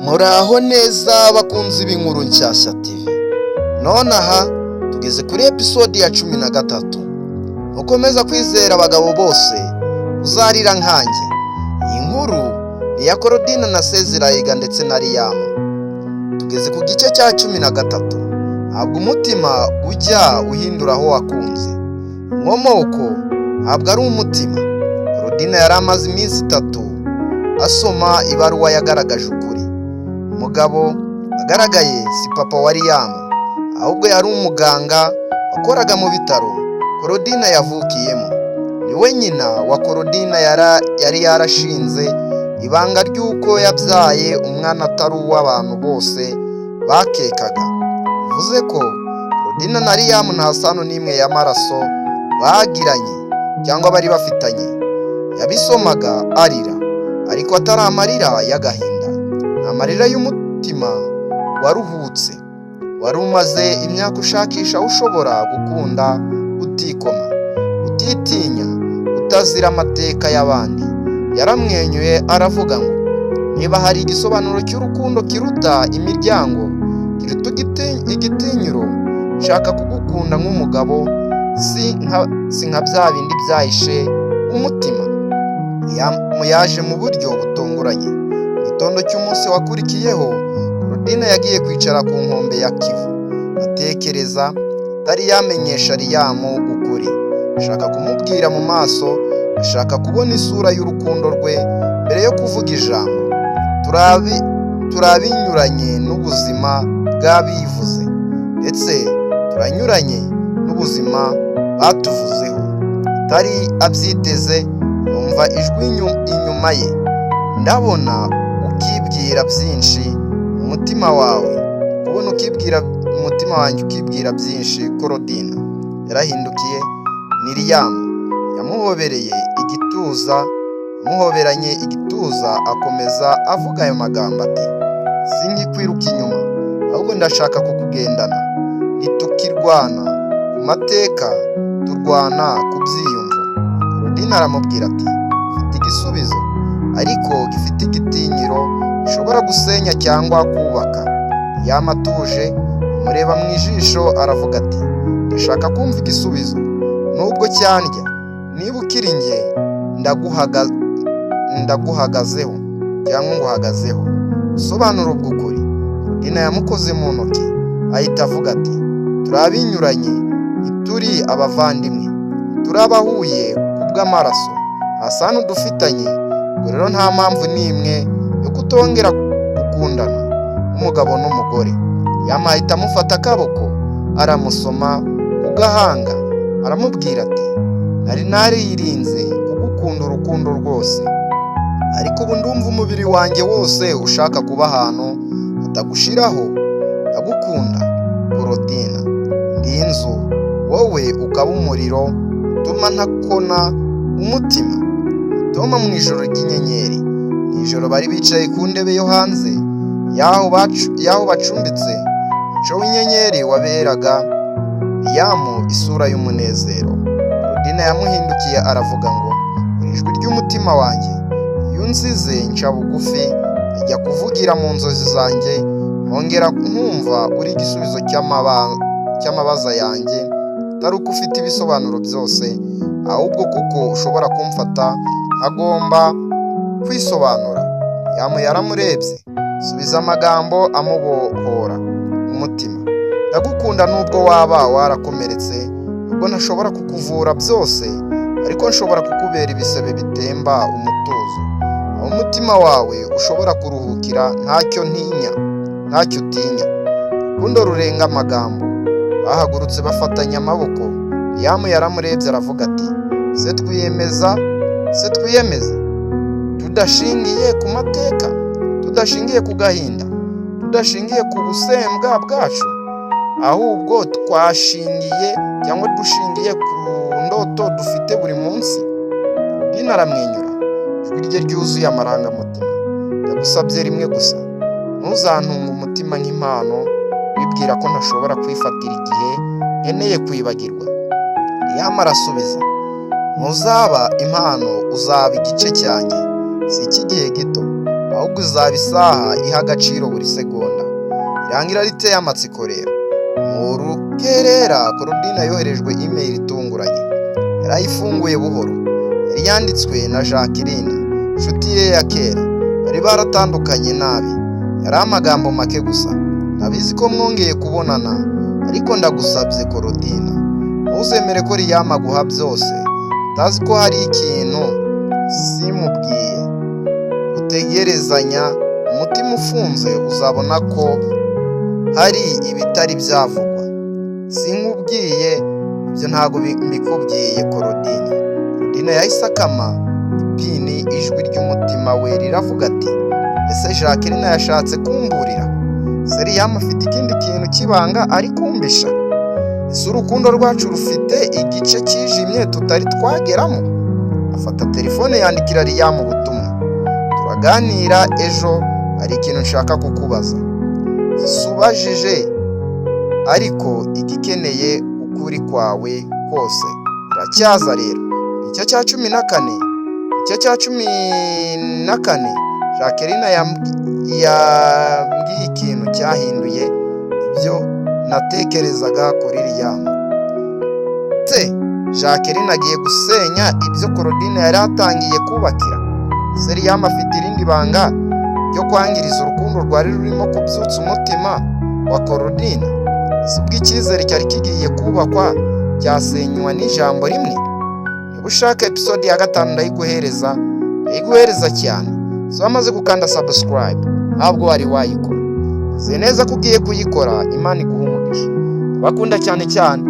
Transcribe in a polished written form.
Muraho neza bakunzi b'inkuru nshyashya TV. Nonaha tugeze kuri episode ya 13. Ukomeza kwizera abagabo bose, uzarira nkanjye. Iyi nkuru ni iya Korodina na Sezirayiga ndetse na Riyamu. Tugeze ku gice cya 13. Ntabwo umutima ujya uhindura aho wakunze. Inkomoko ntabwo ari umutima. Korodina yari amaze iminsi 3 asoma ibaruwa yagaragaje ukuri. Umugabo agaragaye si papa wa Riyamu, ahubwo yari umuganga wakoraga mu bitaro Korodina yavukiyemo. Niwe nyina wa Korodina yari yarashinze ibanga ry'uko yabyaye umwana atari uw'abantu bose bakekaga. Bivuze ko Korodina na Riyamu nta sano n'imwe y'amaraso bagiranye cyangwa bari bafitanye. Yabisomaga arira, ariko atari amarira y'agahinda. Ni amarira y'umutima waruhutse, wari umaze imyaka ushakisha ushobora gukunda utikoma, utitinya, utazira amateka y'abandi. Yaramwenyuye aravuga ngo: "Niba hari igisobanuro cy'urukundo kiruta imiryango, kiruta igitinyiro, nshaka kugukunda nk'umugabo, si nka bya bindi byahishe umutima." Yaje mu buryo butunguranye. Mu gitondo cy'umunsi wakurikiyeho, Korodina yagiye kwicara ku nkombe ya Kivu, atekereza. Atari yamenyesha Riyamu ukuri. Ashaka kumubwira mu maso, ashaka kubona isura y'urukundo rwe mbere yo kuvuga ijambo. Turabinyuranye n'ubuzima bw'abivuze, ndetse turanyuranye n'ubuzima batuvuzeho. Atari abyiteze, yumva ijwi inyuma ye: "Ndabona ukibwira byinshi mu mutima wawe, kubona ukibwira umutima wanjye ukibwira byinshi, Korodina." Yarahindukiye, ni Riyamu. Yamuhobereye igituza, amuhoberanye igituza, akomeza avuga ayo magambo ati: "Sinkikwiruka inyuma, ahubwo ndashaka kukugendana. Ntitukirwana ku mateka, turwana ku byiyumvo." Korodina aramubwira ati: "Mfite igisubizo, ariko gifite igitinyiro gishobora gusenya cyangwa kubaka." Yama atuje, amureba mu ijisho, aravuga ati: "Ndashaka kumva igisubizo nubwo cyandya. Niba ukiri njye, ndaguhagazeho cyangwa nguhagazeho." Usobanuro bw'ukuri. Korodina yamukoze mu ntoki, ahita avuga ati: "Turabinyuranye. Ntituri abavandimwe, turi abahuye ku bw'amaraso, nta sano dufitanye. Ubwo rero nta mpamvu n'imwe yo kutongera gukundana nk'umugabo n'umugore." Yama ahita amufata akaboko, aramusoma ku gahanga, aramubwira ati: "Nari naririnze kugukunda urukundo rwose, ariko ubu ndumva umubiri wanjye wose ushaka kuba ahantu hatagushiraho. Ndagukunda, Korodina. Ndi inzu, wowe ukaba umuriro utuma ntakona umutima." Toma mu ijoro ry'inyenyeri. Mu ijoro bari bicaye ku ntebe yo hanze y'aho bacumbitse. Umucyo w'inyenyeri waberaga Riyamu isura y'umunezero. Korodina yamuhindukiye, aravuga ngo: "Uri ijwi ry'umutima wanjye. Iyo unsize, nca bugufi, ajya kuvugira mu nzozi zanjye, nkongera nkumva uri igisubizo cy'amabaza yanjye, atari uko ufite ibisobanuro byose, ahubwo kuko ushobora kumfata agomba kwisobanura." Yamu yaramurebye, subiza amagambo amubohora umutima: "Ndagukunda nubwo waba warakomeretse. Nubwo ntashobora kukuvura byose, ariko nshobora kukubera ibisebe bitemba umutuzo, aho umutima wawe ushobora kuruhukira ntacyo ntinya, ntacyo utinya." Urukundo rurenga amagambo. Bahagurutse bafatanya amaboko. Yamu yaramurebye, aravuga ati: "Se twiyemeza, se twiyemeze tudashingiye ku mateka, tudashingiye ku gahinda, tudashingiye ku busembwa bwacu, ahubwo twashingiye cyangwa dushingiye ku ndoto dufite buri munsi?" Dina aramwenyura, ijwi rye ryuzuye amarangamutima: "Ndagusabye rimwe gusa, ntuzantunge umutima nk'impano wibwira ko ntashobora kwifatira igihe nkeneye kwibagirwa." Yama arasubiza: "Ntuzaba impano, uzaba igice cyanjye. Si icy'igihe gito, ahubwo igice cy'ubuzima bwanjye." Ahubwo izaba isaha iha agaciro buri segonda. Irangira riteye amatsiko rero. Mu rukerera, Korodina yoherejwe email itunguranye. Yarayifunguye buhoro. Yari yanditswe na Jacqueline, inshuti ye ya kera. Bari baratandukanye nabi. Yari amagambo make gusa: "Ndabizi ko mwongeye kubonana, ariko ndagusabye Korodina, ntuzemere ko Liam aguha byose utazi ko hari ikintu simubwiye. Utegerezanya umutima ufunze, uzabona ko hari ibitari byavugwa. Sinkubwiye ibyo, ntabwo mbikubwiye, Korodina." Korodina yahise akama ipini. Ijwi ry'umutima we riravuga ati: "Ese Jacqueline yashatse kumburira? Ese Liam afite ikindi kintu cy'ibanga ari kumbisha? Ese urukundo rwacu rufite igice cyijimye tutari twageramo?" Afata telefone, yandikira Liam ubutumwa: "Turaganira ejo, hari ikintu nshaka kukubaza. Subajije, ariko igikeneye ukuri kwawe kose." Iracyaza rero. Icyo cya 14, icyo cya 14, Jacqueline yambwiye ikintu cyahinduye ibyo natekerezaga kuri Liam. Se Jacqueline agiye gusenya ibyo Korodina yari atangiye kubakira? Se Liam afite irindi banga ryo kwangiriza urukundo rwari rurimo kubyutsa umutima wa Korodina? Si ubwo icyizere cyari kigiye kubakwa cyasenywa n'ijambo rimwe? Niba ushaka episode ya 5, ndayiguhereza, ndayiguhereza cyane. So wamaze gukanda subscribe, ntabwo wari wayikora. Nizeye neza ko ugiye kuyikora. Imana iguha umugisha. Bakunda cyane cyane.